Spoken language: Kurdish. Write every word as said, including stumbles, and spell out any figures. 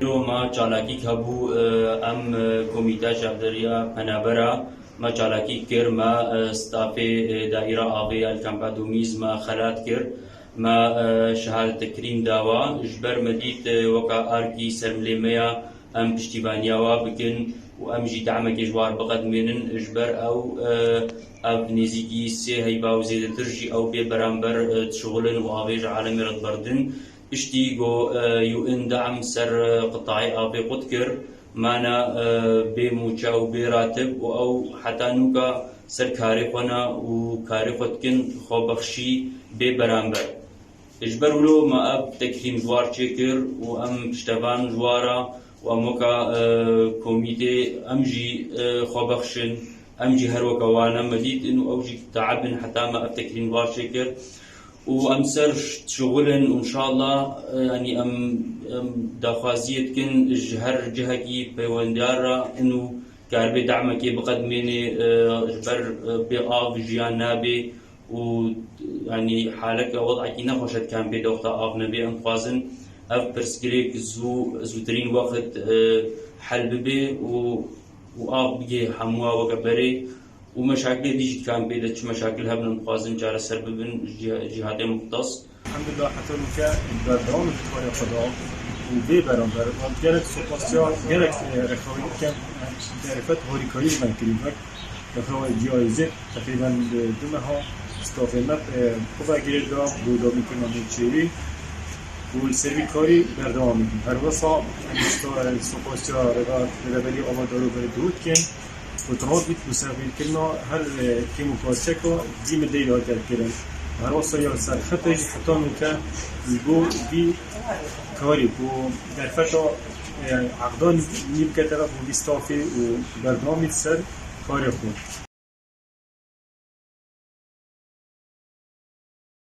Îro me çalakîk hebû, e, em, e, Komîteya Çavdêriya Penabera me çalakîk kir, me, e, stafê, e, daîra avê ya li Kampa Domîz me xelat kir, me, e, şehadettekrîm dawa, ji ber me dît, e, weka arkî sermilê me ya, em piştîvaniya wa bikin û em jî dehmekê ji war biqedimênin, ji ber ew, e, ev nêzîkî sê heyba û zêdetir jî ew bê beramber, e, dişixulin û avê ji alemê re diberdin. Piştî ku, e, U N dehm ser, e, qitayê avê qut kir, mane, e, bê mûçe û bê ratib û ew heta nûka ser karê xwe ne û karê xwe dikin xwebexşî bê beramber. Ji ber wilo me ev tekrîm ji war çêkir û em piştevan ji wa re û em weka, e, komîtê em jî, e, xwebexş in, em jî her weka wan e, me dît in û ew jî teeb in heta me ev tekrîm ji war çêkir. Û em ser şixul in û înşallah, e, yanî em, em daxwaziyê dikin ji her cihekî peywendiyar re in û karibê dehmekê biqedimênê, e, ji ber, e, bê av jiyan nabê û, yanî haleke wed'ekî nexweş e di kampê de wexta av nebê. Em dixwazin ev pirsgirêk zû, zûtirîn wext, e, hel bibe û, û av bigê hemûa weke berê. û meşakilê dî jî di kampê de çi meşakil hebin em dixwazin çareser bibin ji cih-, cîhatê muxtes. Elhamdulillah, heta nûke berdewam in karê xwe da û bê beramber. Wan gelek supasiya, gelek, e, rêxawî dikim, e, derfet harîkarî ji me kirî wek rêxewa cî ay zê teqrîben, e, du meha stafê me, e, xwe vegirê da bo dawînkirina nêçêrî û li ser vî karî berdewam dikin. Her wisa em sta-, supasiya rêva-, rêveberiya Ava Daro berê dûr dikin. Ku tirav bît ku serhilkirina her, e, kêm û parçeka dî min deyl hatiye kirin. Her wisa ya serxetê jî heta nûke ji bo vî karî ku derfeta, e, eqdan nî bikete ve bo vî stafê û berdewamî ser karê xwe.